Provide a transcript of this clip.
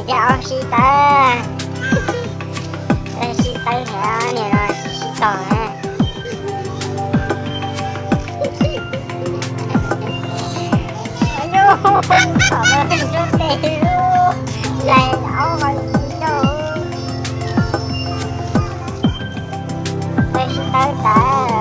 Yog ob sib tawb, sib tawb thiab niam no sib tog na. Yus, tom no nruab tes lub, lais ob hau sib tog, peb sib tawb tas.